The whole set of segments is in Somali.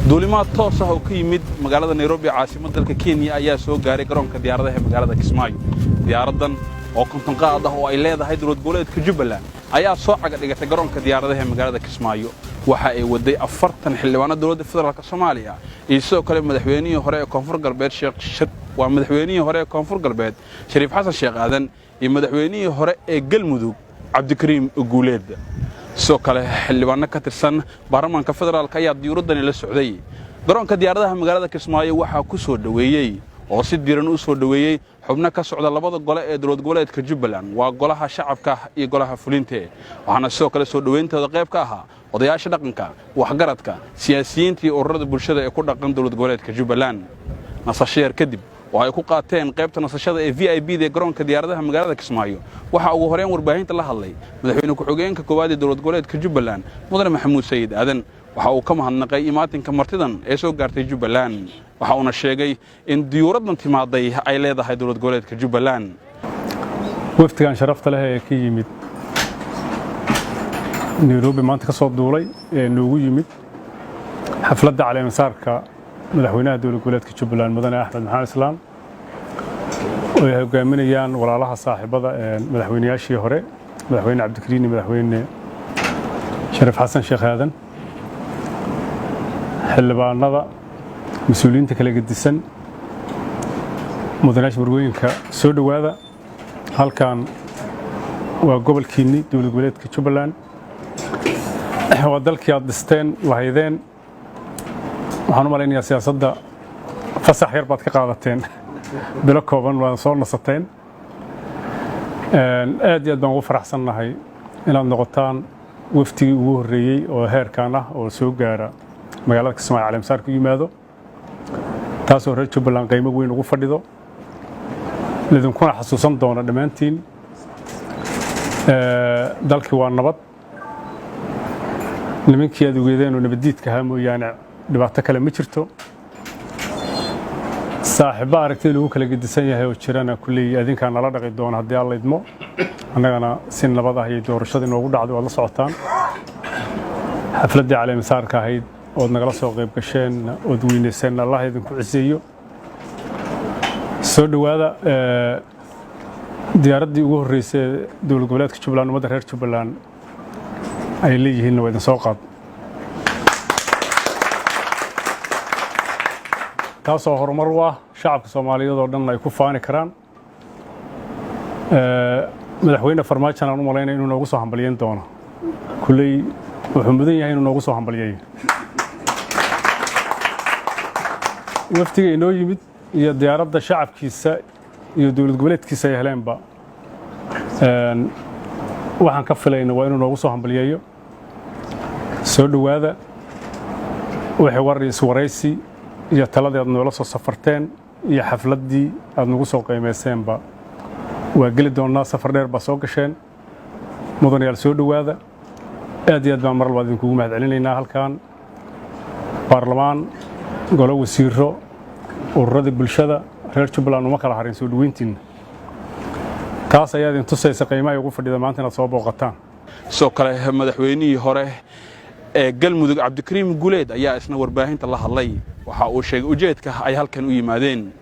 Duulimaad toos ah oo ka yimid magaalada Nairobi, caasimadda dalka Kenya, ayaa soo gaaray garoonka diyaaradaha ee magaalada Kismaayo. Diyaaraddan oo 50 qaad ah oo ay leedahay dowlad goboleedka Jubbaland ayaa soo caga dhigatay garoonka diyaaradaha ee magaalada Kismaayo. Waxa ay waday 40 xildhibaano dowladda federaalka Soomaaliya iyo sidoo kale madaxweynihii hore ee Koonfur Galbeed Sheekh, waa madaxweynihii hore ee Koonfur Galbeed Shariif Xasan Sheekh Aadan iyo madaxweynihii hore ee Galmudug Cabdikariim Guuleed. Sidoo kale xildhibaano ka tirsan baarlamaanka federaalka ayaa diyuuraddani la socday. Garoonka diyaaradaha magaalada Kismaayo waxaa ku soo dhoweeyey oo si diiran u soo dhoweeyey xubno ka socda labada gole ee dowlad goboleedka Jubbaland, waa golaha shacabka iyo golaha fulinta. Waxaana sidoo kale soo dhowayntooda qayb ka ahaa odayaasha dhaqanka, waxgaradka, siyaasiyiinta iyo ururada bulshada ee ku dhaqan dowlad goboleedka Jubbaland. Nasasho yar kadib oo ay ku qaateen qaybta nasashada ee VIP da ee garoonka diyaaradaha magaalada Kismaayo, waxaa ugu horeyn warbaahinta la hadlay madaxweyne ku-xigeenka koowaad ee dowlad goboleedka Jubbaland, mudane Maxamuud Sayid Aadan. Waxa uu ka mahadnaqay imaatinka martidan ee soo gaartay Jubbaland, waxa uuna sheegay in diyuuraddan timaaday ay leedahay dowlad goboleedka Jubbaland. Wafdigan sharafta leh ee ka yimid Nairobi, maanta ka soo duulay ee noogu yimid xafladda caleemasaarka madaxweynaha dowlad goboleedka Jubbaland, mudane Axmed Maxamed Islaam, oo ay hogaaminayaan walaalaha saaxiibada madaxweynayaashii hore, madaxweyne Cabdikariin iyo madaxweyne Shariif Xasan Sheekh Aadan, xildhibaanada, mas-uuliyiinta kala gedisan, mudanayaasha, marwooyinka, soo dhowaada. Halkan waa gobolkiinni, dowlad goboleedka Jubbaland, waa dalkii aad dhisteen lahaydeen. Waxaan u malaynayaa siyaasadda fasax yar baad ka qaadateen, bilo kooban waad soo nasateen. Aad iyo aad baan ugu faraxsannahay inaad noqotaan waftigii ugu horreeyey oo heerkan ah oo soo gaara magaalada Kismaayo, caleemasaar ku yimaado, taasoo reer Jubbaland qiimo weyn ugu fadhido, idinkuna xasuusan doona dhammaantiin. Dalkii waa nabad. Nimankii aad ogeedeen oo nabaddiidka ahaa mooyaane dhibaato kale ma jirto. Saaxiibba aragtida lagu kala gedisan yahay oo jirana kulley adinkaa nala dhaqi doona haddii Alla idmo. Annagana si nabad ah ayay doorashada inoogu dhacday, waad la socotaan. Xafladdii caleemasaarka ahayd ood nagala soo qayb gasheen ood weynayseen, Allah idinku ciseeyo. Soo dhowaada. Diyaaraddii ugu horreysay ee dowlad goboleedka Jubbaland, ummadda reer Jubbaland ay leeyihiinna waa idin soo qaad, taasoo horumar u ah shacabka Soomaaliyeed oo dhan ay ku faani karaan. Madaxweyne Farmaajan aan u malaynaya inuu noogu soo hambalyeyn doono. Kulley wuxuu mudan yahay inuu noogu soo hambalyeeyo wafdiga inoo yimid iyo diyaaradda shacabkiisa iyo dowlad goboleedkiisa ay heleenba. Waxaan ka filayna waa inuu noogu soo hambalyeeyo. Soo dhowaada. Wixii war iswaraysi iyo taladii aad noola soo safarteen iyo xafladdii aad nagu soo qiimayseenba waa geli doonnaa. Safar dheer baa soo gasheen. Mudanayaal, soo dhowaada. Aad iyo aad baan mar labaad idinkugu mahad celinaynaa halkan baarlamaan, golo wasiiro, ururadii bulshada reer Jubbaland uma kala harin soo dhoweyntiinna. Taas ayaa idin tusaysa qiimaha ay ugu fadhida maanta inaad soo booqataan. Sidoo kale madaxweynihii hore ee Galmudug, Cabdikariim Guleed, ayaa isna warbaahinta la hadlay. Waxa uu sheegay ujeedka ay halkan u yimaadeen.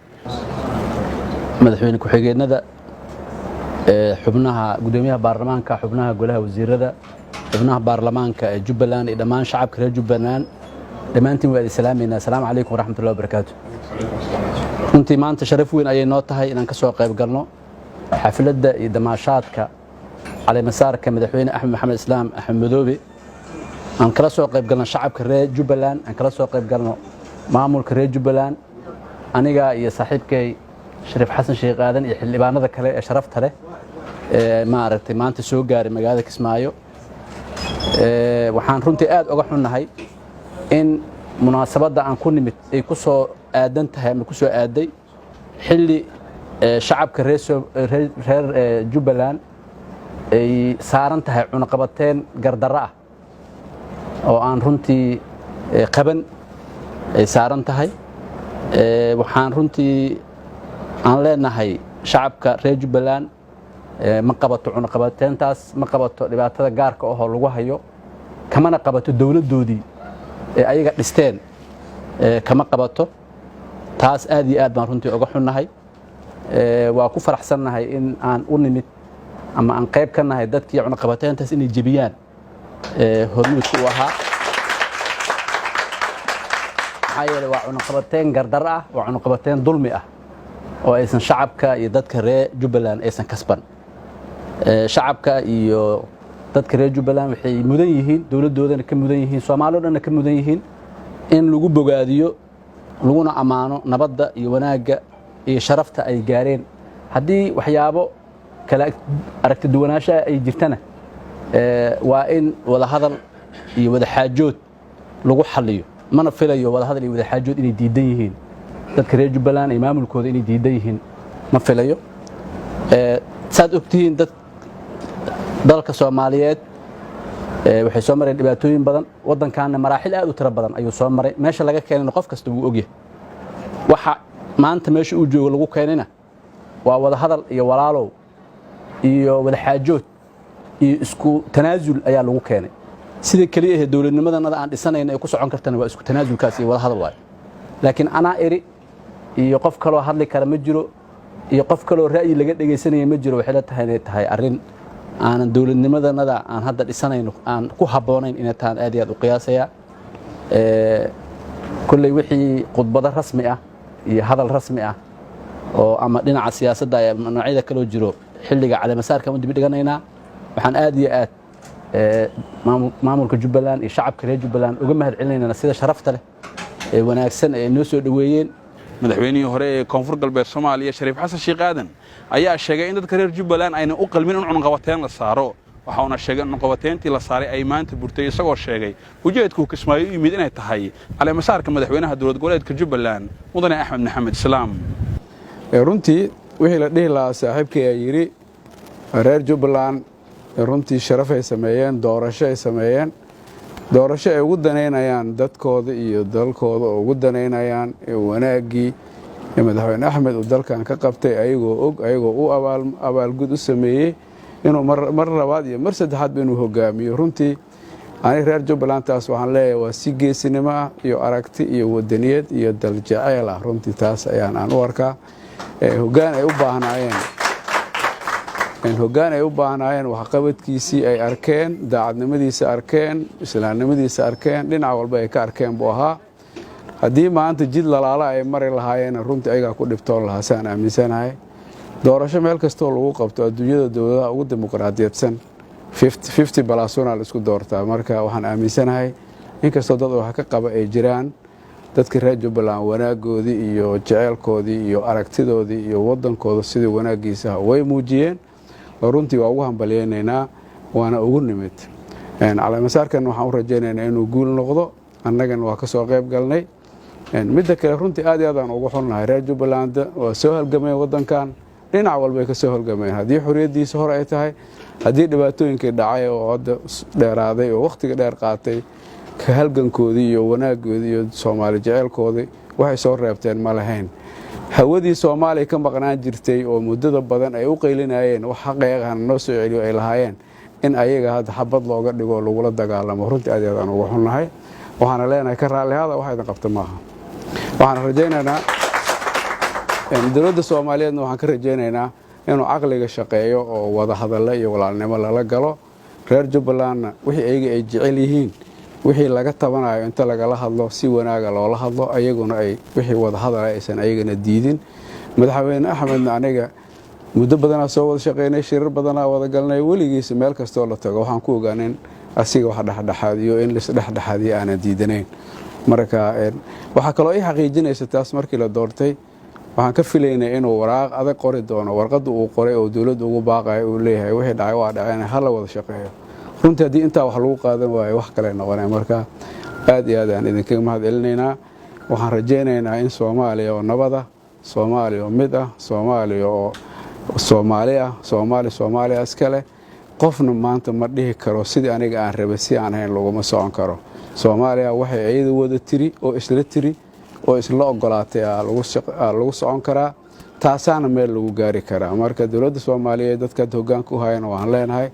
Madaxweyne ku-xigeennada, xubnaha guddoomiyaha baarlamaanka, xubnaha golaha wasiirada, xubnaha baarlamaanka ee Jubbaland iyo dhammaan shacabka reer Jubbaland, dhammaantiin waa idin salaamaynaa. Asalaamu calaykum waraxmatullahi wabarakaatu. Runtii maanta sharaf weyn ayay noo tahay inaan ka soo qayb galno xafladda iyo damaashaadka caleemasaarka Madaxweyne Axmed Maxamed Islaam, Axmed Madoobe. Aan kala soo qayb galno shacabka reer Jubbaland, aan kala soo qayb galno maamulka reer Jubbaland, aniga iyo saaxiibkay Shariif Xasan Sheekh Aadan iyo xildhibaanada kale ee sharafta leh ee maaragtay maanta soo gaaray magaalada Kismaayo. Waxaan runtii aad uga xunnahay in munaasabadda aan ku nimid ay ku soo aadan tahay ama ku soo aaday xilli shacabka reer Jubbaland ay saaran tahay cunaqabateen gardarro ah oo aan runtii qaban ay saaran tahay. Waxaan runtii aan leenahay shacabka reer Jubbaland ma qabato cunaqabateyntaas, ma qabato dhibaatada gaarka ahoo lagu hayo, kamana qabato dowladdoodii ee ayaga dhisteen, kama qabato. Taas aad iyo aad baan runtii uga xunnahay. Waa ku faraxsannahay in aan u nimid ama aan qayb ka nahay dadkii cunaqabateyntaas inay jebiyaan hormuudka u ahaa. Maxaa yeeley, waa cunaqabateyn gardaro ah, waa cunaqabateyn dulmi ah oo aysan shacabka iyo dadka reer Jubbaland aysan kasban. Shacabka iyo dadka reer Jubbaland waxay mudan yihiin, dowladdoodana ka mudan yihiin, Soomaali o dhanna ka mudan yihiin, in lagu bogaadiyo laguna ammaano nabadda iyo wanaagga iyo sharafta ay gaareen. Haddii waxyaabo kala aragti duwanaanshaha ay jirtana, waa in wadahadal iyo wadaxaajood lagu xalliyo. Mana filayo wadahadal iyo wadaxaajood inay diidan yihiin dadka reer Jubbaland iyo maamulkooda. Inay diidan yihiin ma filayo. Saad ogtihiin, dad dalka Soomaaliyeed waxay soo mareen dhibaatooyin badan. Waddankaana maraaxil aad u tiro badan ayuu soo maray. Meesha laga keenayna qof kasta wuu ogyahay. Waxa maanta meesha uu joogo lagu keenayna waa wadahadal iyo walaalow iyo wadaxaajood iyo isku tanaasul ayaa lagu keenay. Sida keliya ahee dowladnimadanada aan dhisanayna ay ku socon kartana waa isku tanaasulkaas iyo wadahadal waayo. Laakiin anaa eri iyo qof kaloo hadli kara ma jiro iyo qof kaloo ra'yi laga dhegaysanaya ma jiro, waxay la tahay inay tahay arrin aanan dowladnimadanada aan hadda dhisanayno aan ku habboonayn inay tahaan aad iyo aad u qiyaasayaa. Kolley wixii khudbado rasmi ah iyo hadal rasmi ah oo ama dhinaca siyaasadda ama noocyada kaloo jiro, xilliga caleemasaarkaan u dibi dhiganaynaa. Waxaan aad iyo aad maamulka Jubbaland iyo shacabka reer Jubbaland uga mahad celinaynaa sida sharafta leh ee wanaagsan ee noo soo dhoweeyeen. Madaxweynihii hore ee Koonfur Galbeed Soomaaliya, Shariif Xasan Sheekh Aadan, ayaa sheegay in dadka reer Jubbaland ayna u qalmin in cunaqabateyn la saaro. Waxa uuna sheegay in cunaqabateyntii la saaray ay maanta burtay, isagoo sheegay ujeedkuu Kismaayo u yimid inay tahay caleemasaarka madaxweynaha dowlad goboleedka Jubbaland, Mudane Axmed Maxamed Islaam. Runtii wixii la dhihi lahaa saaxiibkii ayaa yidhi. Reer Jubbaland runtii sharaf ay sameeyeen, doorasho ay sameeyeen, doorasho ay ugu danaynayaan dadkooda iyo dalkooda oo ugu danaynayaan wanaaggii Madaxweyne Axmed uu dalkan ka qabtay, ayagoo og, ayagoo u abaalgud u sameeyey inuu mar labaad iyo mar saddexaadba inuu hogaamiyo. Runtii ani reer Jubbaland taas waxaan leeyahay waa si geesinimo ah iyo aragti iyo wadaniyad iyo daljaceyl ah. Runtii taas ayaan aan u arkaa hoggaan ay u baahnaayeen, hoggaan ay u baahnaayeen, waxqabadkiisii ay arkeen, daacadnimadiisa arkeen, islaamnimadiisa arkeen, dhinac walba ay ka arkeen buu ahaa. Haddii maanta jid lalaala ay mari lahaayeen, runtii ayagaa ku dhibtoon lahaa, saan aaminsanahay. Doorasho meel kastoo lagu qabto adduunyada, dowladaha ugu dimuqraadiyadsan, 50+1 la isku doortaa. Marka waxaan aaminsanahay, inkastoo dad wax ka qaba ay jiraan, dadka reer Jubbaland wanaagoodii iyo jeceelkoodii iyo aragtidoodii iyo waddankooda sidii wanaaggiisa way muujiyeen oo runtii waa ugu hambalyaynaynaa, waana ugu nimid. Caleemasaarkan waxaan u rajaynaynaa inuu guul noqdo. Annagana waa ka soo qayb galnay. Midda kale, runtii aad iyo aad aan ugu xunnahay, reer Jubbaland waa soo halgameen waddankan. Dhinac walbay ka soo halgameen, haddii xorriyaddiisa hor ay tahay, haddii dhibaatooyinkii dhacay oo hadda dheeraaday oo wakhtiga dheer qaatay, ka halgankoodii iyo wanaaggoodii iyo Soomaali jeceelkoodii waxay soo reebteen ma lahayn. Hawadii Soomaaliya ka maqnaan jirtay oo muddada badan ay u qaylinayeen, wax xaqeeqahana noo soo celiyo ay lahaayeen, in ayaga hadda xabad looga dhigo, lagula dagaalamo, runtii aad aad aan uga xunnahay. Waxaana leenahay, ka raallihaada, wax idin qabta maaha. Waxaan rajaynaynaa dowladda Soomaaliyeedna, waxaan ka rajaynaynaa inuu caqliga shaqeeyo oo wada hadallo iyo walaalnimo lala galo. Reer Jubbalandna wixii ayaga ay jecel yihiin, wixii laga tabanayo, inta lagala hadlo, si wanaaga loola hadlo, ayaguna ay wixii wada hadala aysan ayagana diidin. Madaxweyne Axmedna aniga muddo badanaa soo wada shaqeynay, shirar badanaa wada galnay. Weligiisa meel kastoo la tago waxaan ku ogaanin asiga wax dhexdhexaadiyo, in laisdhexdhexaadiyo aanan diidanayn. Marka waxaa kaloo ii xaqiijinaysa taas, markii la doortay waxaan ka filaynay inuu waraaq adag qori doono. Warqadda uu qoray oo dowladda ugu baaqayo, uu leeyahay wixii dhacay waa dhaceen, hala wada shaqeeyo. Runtii haddii intaa wax lagu qaadan waayo, wax kale noqonay. Marka aad iyo aad aan idinkaga mahad celinaynaa. Waxaan rajaynaynaa in Soomaaliya oo nabada, Soomaaliya oo mid ah, Soomaaliya oo Soomaali ah, Soomaali Soomaaliya iskale. Qofna maanta ma dhihi karo sidii aniga aan rabay si aan ahayn laguma socon karo. Soomaaliya waxay iyada wada tiri oo isla tiri oo isla ogolaatay lagu socon karaa, taasaana meel lagu gaari karaa. Marka dowladda Soomaaliyeed, dadka hadda hoggaanka u hayana, waxaan leenahay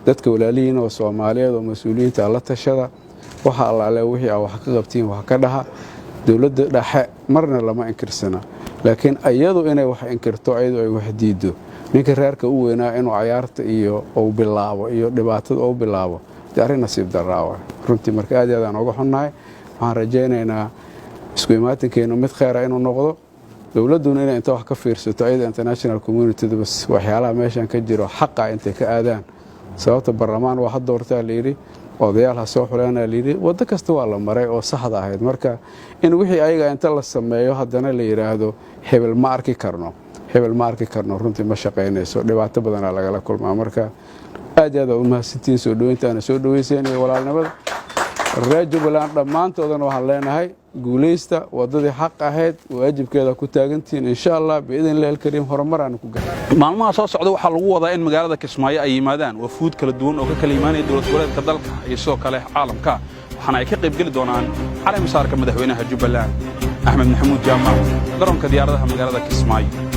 dadka walaalihiin oo Soomaaliyeed oo mas-uuliyiinta la tashada. Waxa allaale wixii aa wax ka qabtiin wax ka dhaha. Dowladda dhexe marna lama inkirsana, laakiin iyadu inay wax inkirto, iyadu ay wax diiddo, ninka reerka u weynaa inuu cayaarta iyo uu bilaabo iyo dhibaatada uu bilaabo, dee arrin nasiib darraa waay runtii. Marka aad iyo aad aan uga xunnahay. Waxaan rajaynaynaa isku imaatinkeenu mid kheyra inuu noqdo, dowladduna inay inta wax ka fiirsato, ayada international community bas waxyaalaha meeshan ka jiro xaqa intay ka aadaan. Sababta baarlamaan waa ha doortaa layidhi, odayaal ha soo xuleena layidhi, waddo kasta waa la maray oo saxda ahayd. Marka in wixii ayaga inta la sameeyo haddana la yidhaahdo hebel ma arki karno, hebel ma arki karno, runtii ma shaqaynayso, dhibaato badanaa lagala kulmaa. Marka aad iyo aad aa u mahadsantihiin soo dhoweyntaana soo dhoweyseen iyo walaalnimada. Reer Jubbaland dhammaantoodana waxaan leenahay guulaysta, waddadii xaq ahayd waajibkeeda ku taagantihiin. Insha Allah, biidn illahi alkariim, horumar aanu ku gaar. Maalmaha soo socda waxaa lagu wadaa in magaalada Kismaayo ay yimaadaan wafuud kala duwan oo ka kala imaanaya dowlad goboleedka dalka iyo sidoo kale caalamka, waxaana ay ka qaybgeli doonaan caleemasaarka madaxweynaha Jubbaland. Axmed Maxamuud Jaamac, garoonka diyaaradaha magaalada Kismaayo.